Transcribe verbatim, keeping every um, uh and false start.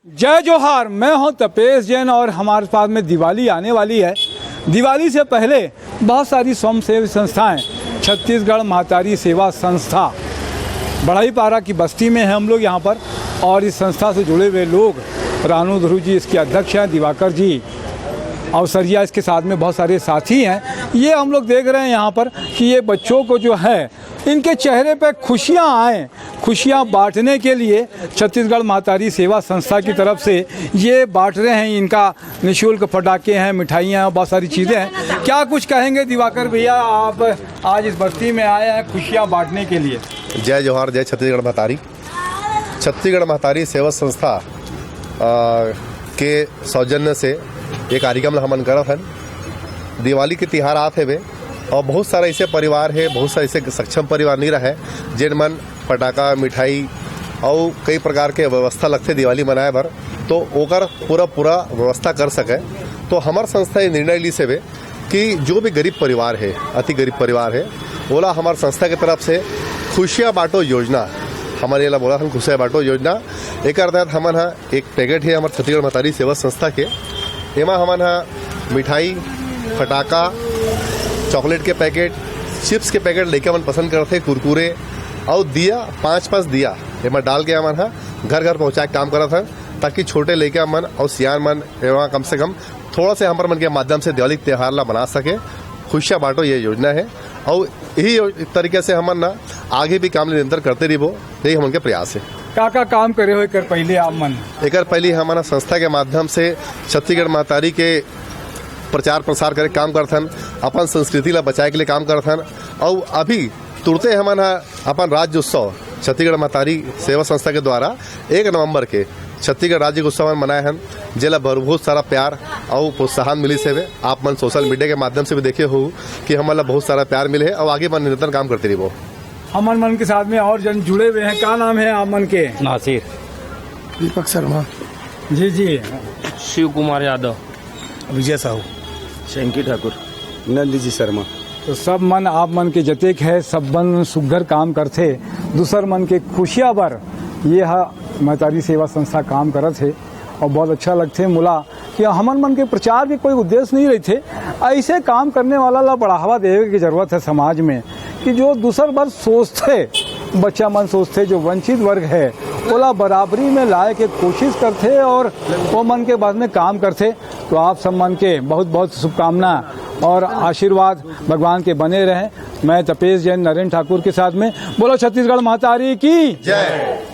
जय जोहार, मैं हूं तपेश जैन और हमारे पास में दिवाली आने वाली है। दिवाली से पहले बहुत सारी स्वयंसेवी संस्थाएं, छत्तीसगढ़ महतारी सेवा संस्था, बढ़ईपारा की बस्ती में है हम लोग यहाँ पर। और इस संस्था से जुड़े हुए लोग, रानू ध्रुव जी इसके अध्यक्ष हैं, दिवाकर जी अवसरिया इसके साथ में बहुत सारे साथी हैं। ये हम लोग देख रहे हैं यहाँ पर कि ये बच्चों को जो है, इनके चेहरे पे खुशियाँ आए, खुशियाँ बांटने के लिए छत्तीसगढ़ महतारी सेवा संस्था की तरफ से ये बांट रहे हैं। इनका निशुल्क पटाखे हैं, मिठाइयाँ, बहुत सारी चीज़ें हैं। क्या कुछ कहेंगे दिवाकर भैया, आप आज इस बस्ती में आए हैं खुशियाँ बांटने के लिए? जय जोहार, जय छत्तीसगढ़ महतारी। छत्तीसगढ़ महतारी सेवा संस्था, अ, के सौजन्य से ये कार्यक्रम ला हमन करत हन। दिवाली के तिहार आत हेवे और बहुत सारा ऐसे परिवार हे, बहुत सारा ऐसे सक्षम परिवार नहीं रहे, जेन मन पटाखा, मिठाई और कई प्रकार के व्यवस्था लगथे दिवाली मनाए बर, तो ओकर पूरा, पूरा व्यवस्था कर सके। तो हमर संस्था ये निर्णय ली से बे कि जो भी गरीब परिवार हे, अति गरीब परिवार हे, ओला हमर संस्था के तरफ से खुशियाँ बांटो योजना, हमर एला बोला हन खुशियाँ बांटो योजना, एकर तहत हमन ह एक पैकेट हे हमर छत्तीसगढ़ महतारी सेवा संस्था के, एमा हमन ह मिठाई, फटाका, चॉकलेट के पैकेट, चिप्स के पैकेट लइका मन पसंद करथे, कुरकुरे अउ दिया, पाँच पाँच दिया एमा डाल के हमन ह घर घर पहुँचाए के काम करत हन, ताकि छोटे लइका मन अउ सियान मन एमा कम से कम थोड़ा से हमर मन के माध्यम से दिवाली के त्योहार ला मना सके। खुशियाँ बांटो ये योजना हे अउ यही यो-, तरीके से हमन ना आगे भी काम निरंतर करते रहिबो, यही हमन के प्रयास हे। का का काम करे हो एकर पहले आप मन? एकर पहले हमन संस्था के माध्यम से छत्तीसगढ़ महतारी के प्रचार प्रसार करे के काम करथन, अपन संस्कृति ला बचाए के लिए काम करथन। अउ अभी तुरते हमन ह अपन राज्य उत्सव छत्तीसगढ़ महतारी सेवा संस्था के द्वारा एक नवंबर के छत्तीसगढ़ राज्य उत्सव हमन मनाए हन, जेला बर-, बहुत सारा प्यार अउ प्रोत्साहन मिलिस हेवे। आप मन सोशल मीडिया के माध्यम से भी देखे हो कि हमन ला बहुत सारा प्यार मिले हे अउ आगे मन निरंतर काम करते रहिबो। हमन मन के साथ में और जन जुड़े हुए हैं, का नाम है आप मन के? नासिर। दीपक शर्मा। जी, जी। शिव कुमार यादव। विजय साहू। शंकी ठाकुर। नंद जी शर्मा। तो सब मन, आप मन के जतेक है, सब मन सुग्घर काम करथे, दूसर मन के खुशियाँ बर ये ह महतारी सेवा संस्था काम करत हे। और बहुत अच्छा लगथे मोला कि हमन मन के प्रचार के कोई उद्देश्य नहीं रहिथे, ऐसे काम करने वाला ला बढ़ावा देवे के जरूरत है समाज में, कि जो दूसर बर सोचथे, बच्चा मन सोचथे, जो वंचित वर्ग है, ओला बराबरी में लाए के कोशिश करथे और वो मन के बाद में काम करथे। तो आप सब मन के बहुत बहुत शुभकामना और आशीर्वाद भगवान के बने रहे। मैं तपेश जैन नरेंद्र ठाकुर के साथ में, बोलो छत्तीसगढ़ महतारी की जय।